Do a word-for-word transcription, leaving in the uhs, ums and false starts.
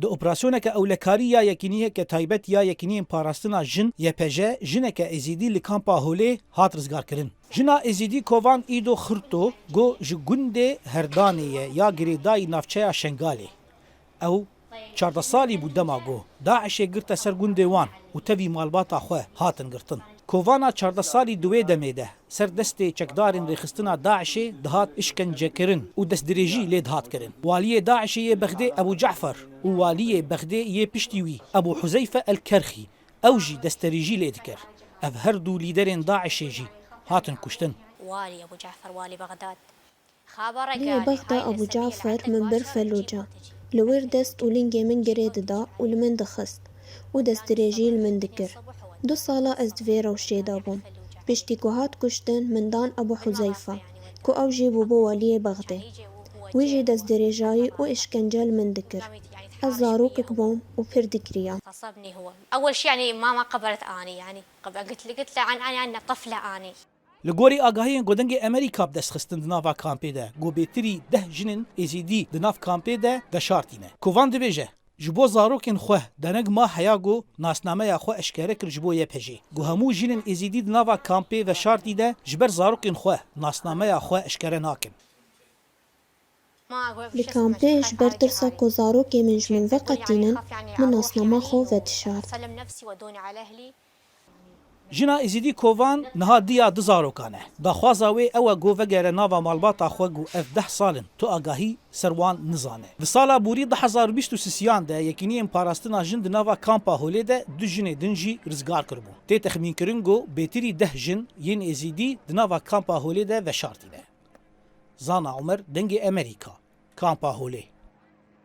Di operasyoneke ewlekarî ya yekîniyeke taybet ya Yekîniyên Parastina Jin, Y P J, jineke Êzîdî li kampa Holê hat rizgarkirin. Jina Êzîdî Kovan Îdo Xirto, ku ji gundê Herdanê ye ya girêdayî navçeya Şengalê. Ew çardeh salî bû dema ku DAIŞê girte ser gundê wan û tevî malbata xwe hatin girtin. Kovana çardeh salî di wê demê de ser destê çekdarên rêxistina DAIŞê dihat işkencekirin û destdirêjî lê dihat kirin. Waliyê DAIŞê yê Bexdê Ebû Cafer û waliyê Bexdê yê piştî wî Ebû Huzeyfe El Kerxî, ew jî destdirêjî lê dikir. Ev her du lîderên DAIŞê jî hatin kuştin. والي أبو جعفر، والي بغداد. Liyê Bexda Ebû Cafer min bir Felûca. Li wir dest û lingê min girê dida û li min dixist û destdirêjî li min dikir. Du sala ez di vê rewşê de bûm. Piştî ku hat kuştin, min dan Ebû Huzeyfa, ku ew jî bûbû waliyê Bexdê. Wî jî destdirêjayî û îşkence li min dikir. Ez zarokek bûm û pir digiriyam. غصبني هو. أول شيء يعني ما، ما قبلت أني، يعني قب-، قلت له، قلت له عن، عن، عن طفلة أني. Li gorî agahiyên ku Dengê Amerîka bi dest xistin di nava kampê de, ku bêtirî deh jinên Êzîdî di nav kampê de veşartîne. Kovan dibêje, ji bo zarokên xwe dereng ma heya ku nasnameya xwe eşkere kir ji bo Y P J. Ku hemû jinên Êzîdî di nava kampê veşartî de ji ber zarokên xwe nasnameya xwe eşkere nakin. Li kampê ji ber tirsa ku zarokê min ji min veqetînin, min nasnama xwe vedişart. Jina Êzîdî Kovan niha diya du zarokan e. Daxwaza wê ew e ku vegere nava malbata xwe ku ev deh sal in tu agahî ser wan nizane. Di sala borî du hezar û bîst û sisiyan de Yekîniyên Parastina Jin di nava kampa Holê de du jinê din jî rizgar kiribûn. Tê texmînkirin ku bêtirî deh jin yên Êzîdî di nava kampa Holê de veşartîne. Zana Omer, Dengê Amerîka, Kampa Holê.